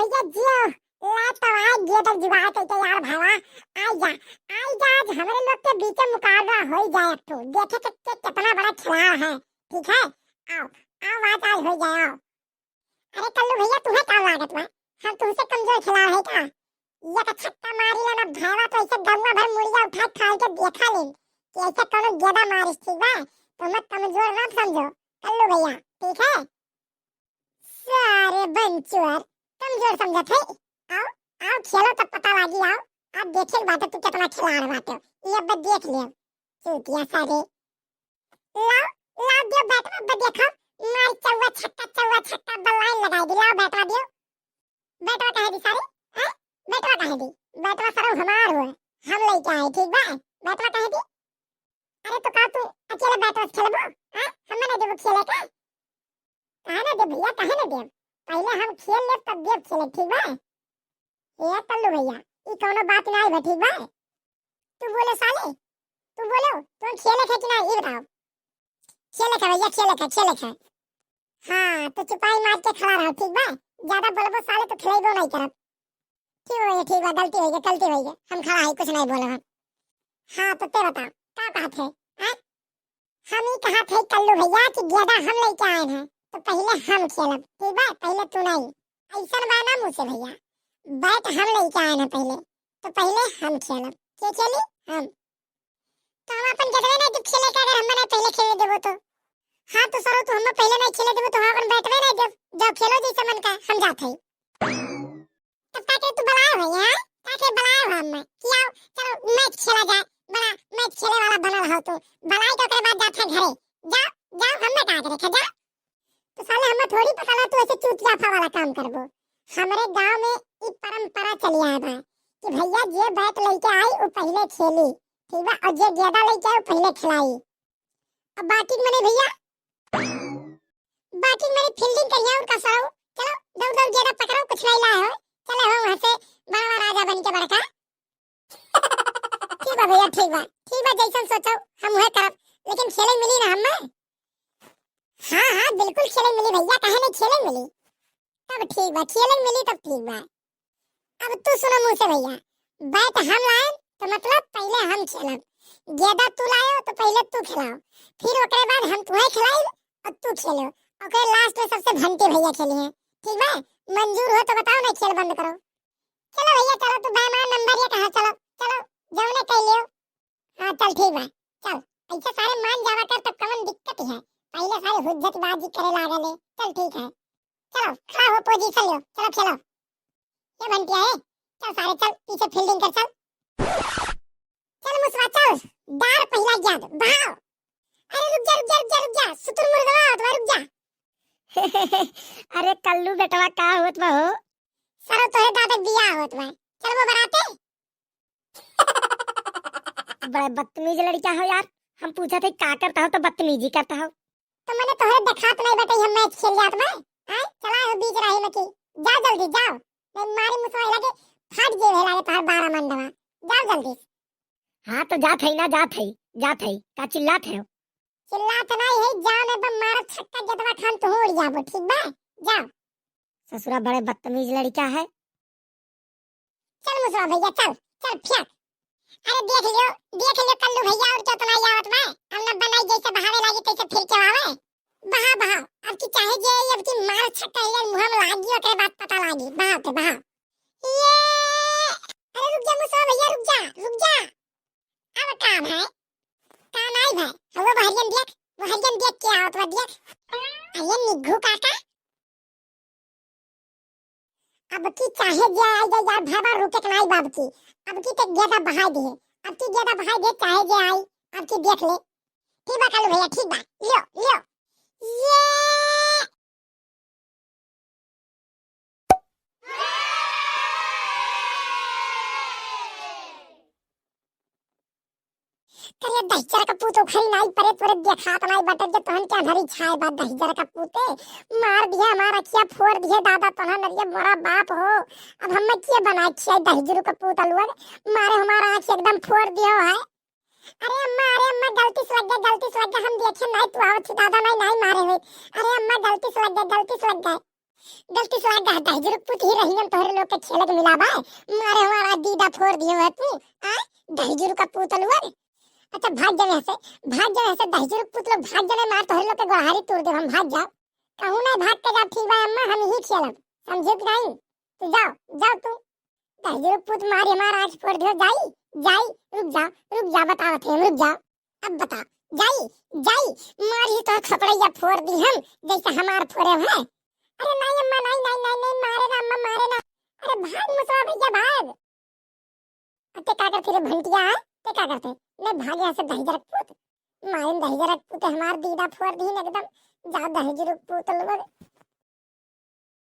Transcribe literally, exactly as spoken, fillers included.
भैया जियो, ला तो आइ गेदा जुगाड़ कइके यार भावा, आइ जा, आइ जा, आज हमरे लोग के बीचे मुकाबला होइ जाए एक ठो, देखे के, के कितना बड़ा खिलाड़ है, ठीक है? आओ, आओ, आज, आज होइ जाए, आओ। अरे कल्लू भैया, तुहे का लागत बा? हम तुहसे कमजोर खिलाड़ है का? एक छक्का मारी ला ना भावा, तो ऐसे गौवा भर मुड़िया उठा के देखा लेन कि ऐसे कौनो गेदा मारिस, ठीक बा? तो हमें कमजोर ना समझो कल्लू भैया, ठीक है? सारे बंचुअर, कमजोर समझत है। आओ, आओ खेलो तब पता लागी, आओ। अब देखे के बाटे तू कितना खिलाड़ बाटे। ये अब देख ले, चूतिया सारे। लाओ, लाओ दियो बैटवा, अब देखो। मार चौवा छक्का, चौवा छक्का, बल्लाइन लगाई दी। लाओ बैटवा दियो। बैटवा कहे दी सारे? हैं? बैटवा कहे दी? बैटवा सारे हमार हुए। हम लेके आए, ठीक बा? बैटवा कहे दी? अरे तो का तू अकेले बैटवा से खेलबो? हैं? हमें ना देबो खेले का? काहे ना देब भैया, काहे ना देब? पहिले हम खेल लेब तब देब खेले, ठीक बा? ए कल्लू भैया, ई कौनो बात ना बा, ठीक बा? तू बोले साले, तू बोलो, तू खेले है कि ना, ई बताओ। खेले है भैया, खेले है, खेले है। हाँ, तो चुपाई मार के खड़ा रहो, ठीक बा? ज्यादा बोलबो साले तो खेलेबो नहीं करब। ठीक हो गया, ठीक बा, गलती हो गया, गलती हो गया, हम खड़ा है, कुछ नहीं बोलब हम। हाँ, तो ते बता, का कहत है? हैं? हम ई कहत है कल्लू भैया कि गेदा हम लेके आए हैं, तो पहिले हम खेलब, ठीक बा? पहिले तू नहीं। ऐसन बा ना मुँह से भैया, बैट हम लेके आए हैं पहिले, तो पहिले हम खेलब। के खेली? हम। तो हम अपन गेदवे नहीं देब खेले के, अगर हम नहीं पहिले खेले देबो तो। हाँ, तो सरो, तू हमें पहिले नहीं खेले देबो तो हम अपन बैटवे नहीं देब। जाओ खेलो जैसे मन का, हम जात है। तब का के तू बुलाए हो यहाँ? का के बुलाए हो हमें? कि आओ, चलो मैच खेला जाए। बड़ा मैच खेले वाला बनल हो तू। बुलाए के ओकरे बाद जात है घरे। जाओ, जाओ, हमें का करे, जाओ। तो साले हमें थोड़ी पता ना तू ऐसे चूतियाफा वाला काम करबो। हमरे गांव में ई परंपरा चली आए बा कि भैया जे बैट लेके आई, उ पहिले खेली, ठीक बा? और जे गेदा लेके आई, उ पहिले खिलाई। अब batting मने भैया, batting मने fielding करिया और का साहू। चलो, दौड़ दौड़ गेदा पकड़ो, कुछ नहीं लाए हो। चले हो वहाँ से बड़वा राजा बन के बड़का। ठीक बा भैया, ठीक बा, ठीक बा, जैसन सोचो हम वह करब, लेकिन खेले मिली ना हमें। हाँ, हाँ, बिल्कुल खेले मिली भैया, काहे नहीं खेले मिली? तब ठीक बा, खेले मिली तब ठीक बा। अब तू सुनो मुँह से भैया, बैट हम लाएन तो मतलब पहिले हम खेलब, गेदा तू लायो तो पहिले तू खिलाओ, फिर ओकरे बाद हम तुहे खिलाइब और तू खेलो, ओकरे last में सबसे भंटी भैया खेली हैं, ठीक बा? मंजूर हो तो बताओ, नहीं खेल बंद करो। चलो भैया चलो, तू बेईमान नंबर ये कहाँ, चलो चलो, जौने कह लियो। हाँ चल ठीक बा, चल। ऐसे सारे मान जावा कर तो कौन दिक्कत है, पहले सारे हुज्जतबाजी करे लागल है। चल ठीक है, चलो खड़ा हो, position लो, चलो खेलो। ये बंटिया है, चल सारे चल, पीछे fielding कर, चल। चल मुसवा चल, डार पहिला गेंद, भाव। अरे रुक जा, रुक जा, रुक जा, रुक जा, सुतुर मुर्गवा होत बा, रुक जा। अरे कल्लू बेटवा का होत बा हो? सरो तोहरे दादा बियाह होत बा, चल वो बराते। बड़ा बदतमीज लड़का हो यार, हम पूछा थे का करता हो तो बदतमीजी करता हो। तो मने तोहरे देखात नहीं बटे हम मैच खेल जात बा, हैं? चला हो बीच राही में की, जाओ जल्दी जाओ, नहीं मारी मुसवा लगे, फाट जेबे लागे तोहर बारह मंडवा, जाओ जल्दी। हाँ तो जात है ना, जात है, जात है, का चिल्लात है? चिल्लात नहीं है, जाओ नहीं तो मारब छक्का जतवा खान तू उड़ जाबो, ठीक बा? जाओ। ससुरा बड़े बदतमीज लड़का है। चल मुसवा भैया चल, चल फेंक। अरे देख लियो, देख लियो कल्लू भैया और कितना आवत बा। हम ना बनाई जैसे बहावे लागी तैसे फिर के आवे। बहा बहा, अब की चाहे जे, अब की मार छक्का ये मुंह में लागी, ओकरे बाद पता लागी। बहा पे बहा। ये, अरे रुक जा मुसवा भैया, रुक जा, रुक जा। अब काम है, काम आई भाई। अब वो बहरियन देख, बहरियन देख के आवत बा देख। अरे निघू काका, अब की चाहे जे आई जाए यार, भाई बार रुके के नाई बाब की। अब की ते गेदा बहाई दिए, अब की गेदा बहाई दे, चाहे जे आई, अब की देख ले। ठीक बा कालू भैया, ठीक बा, लियो लियो। ये करे दहिजर का पूत उखरी नाई परे तोरे देखात नाई बटे जे तोहन के अंधरी छाए बा दहिजर का पूते। मार दिया हमार अखिया फोड़ दिए दादा तोहन नरिया मोरा बाप हो। अब हमें के बनाए खियाई दहिजरू का पूत अलुअन। मारे हमार आँख एकदम फोड़ दियो है। अरे अम्मा, अरे अम्मा, गलती से लग गए, गलती से लग गए, हम देखे नाई तू आवत थी दादा, नाई, नाई मारे हुए। अरे अम्मा, गलती से लग गए, गलती से लग गए। गलती से लाग गया, दहिजरू के पूत ही रही हम तोहरे लोग के खेले के मिला बा। मारे हमारा दीदा फोड़ दियो है तू, आ? दहिजरू का पूत लोग। अच्छा भाग जा यहाँ से, भाग जा यहाँ से, दहिजरू के पूत लोग भाग जा, नहीं मार तोहरे लोग के गोड़हारी तोड़ दे हम, भाग जाओ। कहूँ नहीं भाग के जा, ठीक बा अम्मा, हम ही खेलब, समझे कि नहीं? तो जाओ, जाओ तू। दहिजरू के पूत मारी हमार आज फोड़ दियो, जाई, जाई, रुक जा, रुक जा, बतावत है, रुक जा। अब बता, जाई, जाई, मारी तो खपड़ैया फोड़ दी हम, जैसे हमार फोड़े है। अरे नहीं अम्मा, नहीं, नहीं, नहीं, नहीं, मारे ना अम्मा, मारे ना। अरे भाग मुसवा भैया, भाग। अब ते का करते रे भंटिया, हाँ? ते का करते? ले भाग यहाँ से दहिजरू के पूत। मारिन दहिजरू के पूत हमार दीदा फोड़ दी एकदम। जा दहिजरू के पूत लोग।